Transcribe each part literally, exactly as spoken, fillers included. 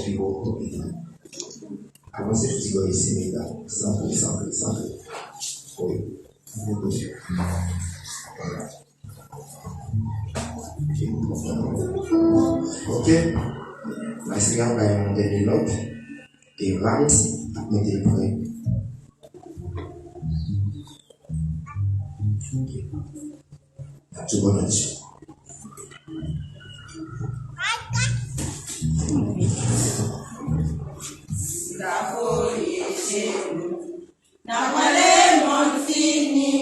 Pi wo, pi wo. Avanse ti bò isi, men la. Santre, santre, santre. Wi. Ok. Maestro bay yon dènye nòt. E Rams ap mete l prè. Ok. N ap tou bon nòt. Nan pwen lemonn fini,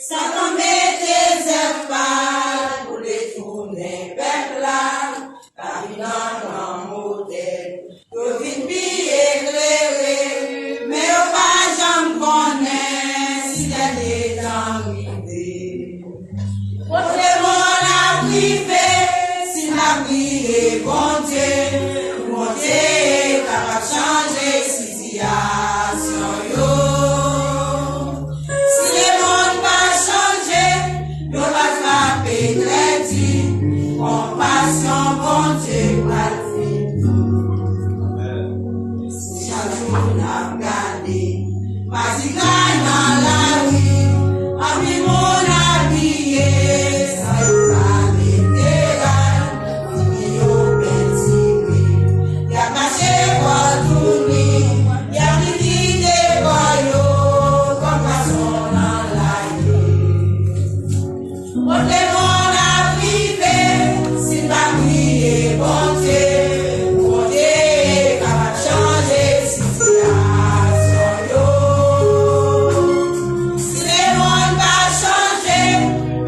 Satan mete zèv pa l pou detounen pèp la. Pa vin an gran modèl, yo vin pi eklere, men yo pa janm konnen si dènye tan rive. Kot lemonn ap rive, si n ap priye Bondye, pou Bondye kapab chanje sitiyasyon yo. Si lemonn pa chanje, yo va frape trè di, konpasyon Bondye pral fini. Si chak jou n ap gade, matigay nan lari, anpil moun abiye san yo pa mete rad, figi yo pentire, y ap mache bò tou ni, y ap likide kò yo kòm pwason nan lari. Kot lemonn ap rive, si n pa priye Bondye, pou Bondye kapab chanje sitiyasyon yo. Si lemonn pa chanje,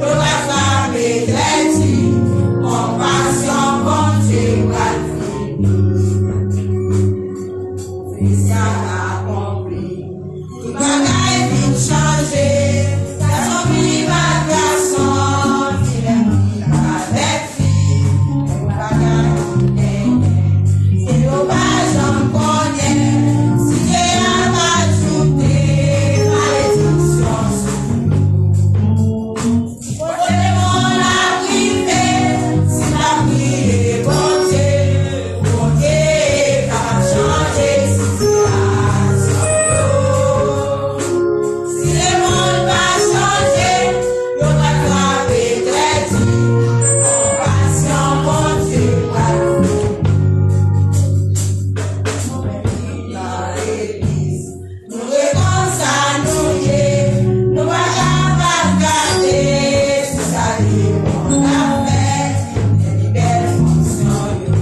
yo va frape trè di, konpasyon Bondye pral fini. Pwofesi a akonpli. Tout bagay vin chanje. Gason pi bat gason, fi pi bat bèt fi. Tout bagay vin genyen. E yo pa janm konnen si Dye a va ajoute malediksyon sou nou. Kot lemonn ap rive, si n pa priye Bondye, pou Bondye kapab chanje sitiyasyon yo. Si lemonn pa chanje, yo pral frape trè di, konpasyon Bondye pral fini. Nan legliz, nou dwe konn sa nou ye, nou pa kapab gade sou sa lemonn ap fè, men pi bèl fonksyon yo.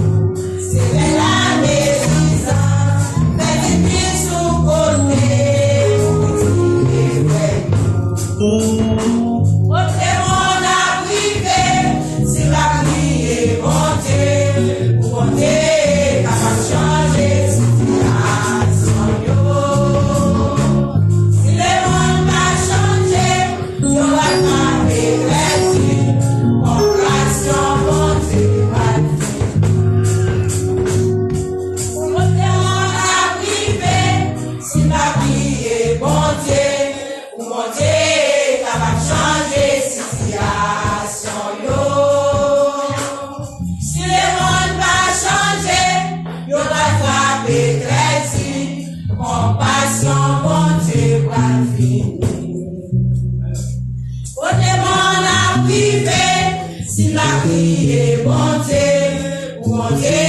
Se fè lamezizans, fè tibis sou kote, pou kontinye fè yo. Kot lemonn ap rive, si n pa priye Bondye, pou Bondye kapab chanje sitiyasyon yo. Si lemonn pa chanje, yo va frape trè di, konpasyon Bondye pral fini. Kot lemonn ap rive, si n pa priye Bondye, pou Bondye kapab chanje sitiyasyon yo. Si lemonn pa chanje, yo pral frape trè di, konpasyon Bondye pral fini. Kot lemonn ap rive, si n pa priye Bondye, pou Bondye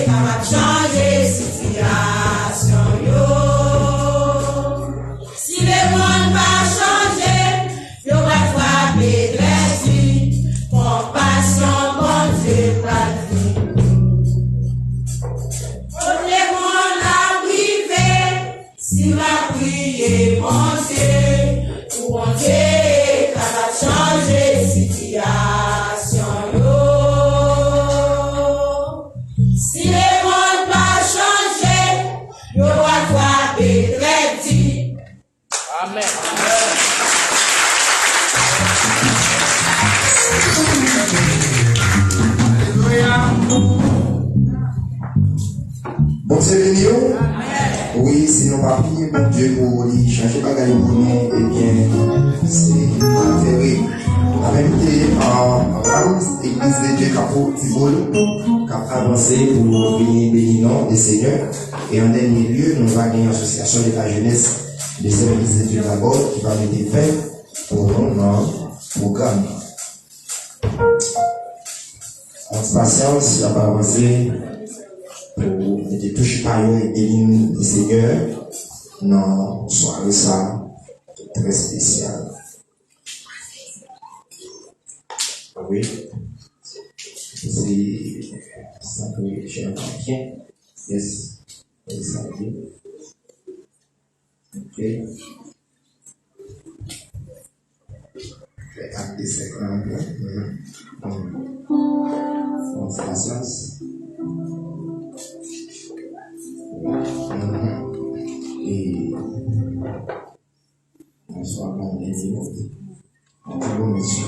kapab chanje sitiyasyon yo. Si lemonn pa chanje, yo va frape trè di, konpasyon Bondye pral fini. Kot lemonn ap rive, si n pa priye Bondye, pou Bondye kapab chanje sitiyasyon yo. Si lemonn pa chanje, yo pral frape trè di. Amèn. Alelouya. Bondye beni w. Wi, si nou pa priye Bondye pou li chanje bagay pou nou, ebyen, se malfere. N ap envite, uh, Raoul Eglise de Dieu Kafou Tiboul k ap avanse pou vini beni non Lesenyè. E an dènye lye, nou va gen Association de la Jeunesse de Sèm Eglise de Dieu Tabor ki va mete fen pou nou nan pwogram nan. An ti pasyans, n ap avanse pou mete touch pa yo e beni Lesenyè nan sware sa trè espesyal. Wi. Se sa ke Jewova fè. Yes. Se sa ke. Ok. Fè ak desèk lan ankò. Mhm. Mhm. Bon, pasyans. Mhm. E Bonswa, bon, mèsi. Bon, mèsi.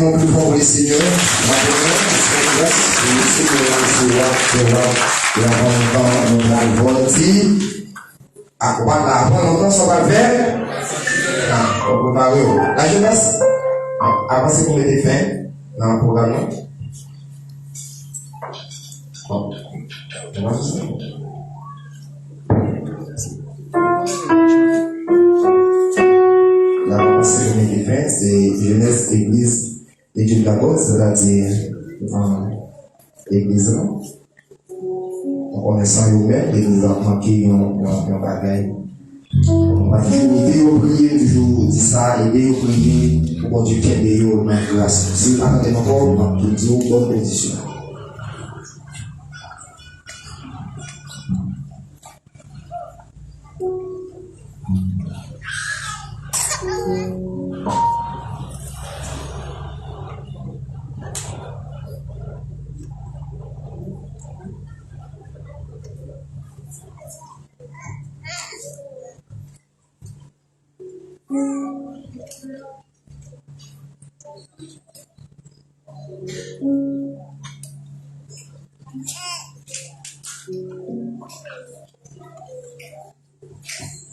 Yon pli fò pou Lesenyè, n ap remèsye Lesenyè, Lesenyè, Lesenyè, Lesenyè, Lesenyè, nou pral vòlti. A, ou pa t la, avan lontan, sa w pral fè? A, ou prepare w. Lajenès, avanse pou mete fen nan pwogram nan. Bon, avanse. N ap avanse pou mete fen, se jenès legliz Ledye Dapò, sètadi, um, legliz lan. Nou konnen san yo menm, legliz la ap manke yon, yon, yon bagay. Nou va toujou ede yo priye, toujou di sa, ede yo priye pou Bondye kenbe yo nan gras li. Si yo pa tande m ankò, m ap tou di w bòn kondisyon.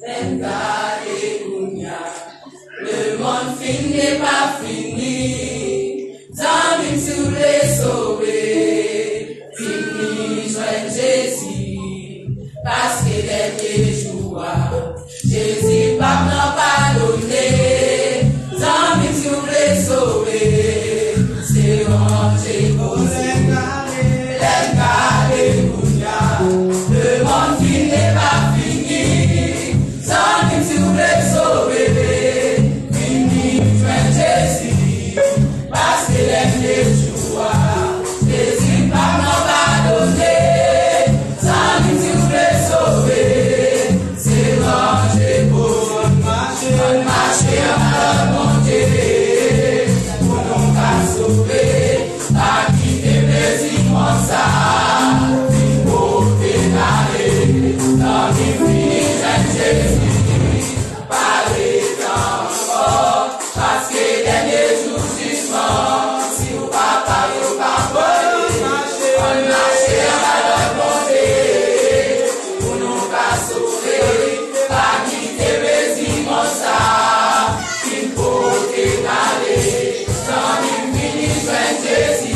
Lè n gade kounye a, lemonn fin e pa fini. Zanmi m, si w vle sove, vini jwenn Jezi, paske dènye jou a, Jezi p ap nan padone. Zanmi m, si w vle sove, se ranje koze. Lè n gade kounye a, lemonn fin e pa fini. Zanmi m, si w vle sove, vini jwenn Jezi, paske dènye jou a, Jezi p ap nan padone. Zanmi m, si w vle sove, se ranje po. Ann mache, ann mache anba lòd Bondye, pou nou ka sove. Pa kite plezi monn sa vin pote n ale. Zanmi m, vini jwenn Jezi, pa ret ankò, paske dènye jou jijman, si w pa pare, w pa pare. Ann mache anba lòd Bondye, pou nou ka sove. Pa kite plezi monn sa vin pote n ale. Zanmi m, vini jwenn Jezi,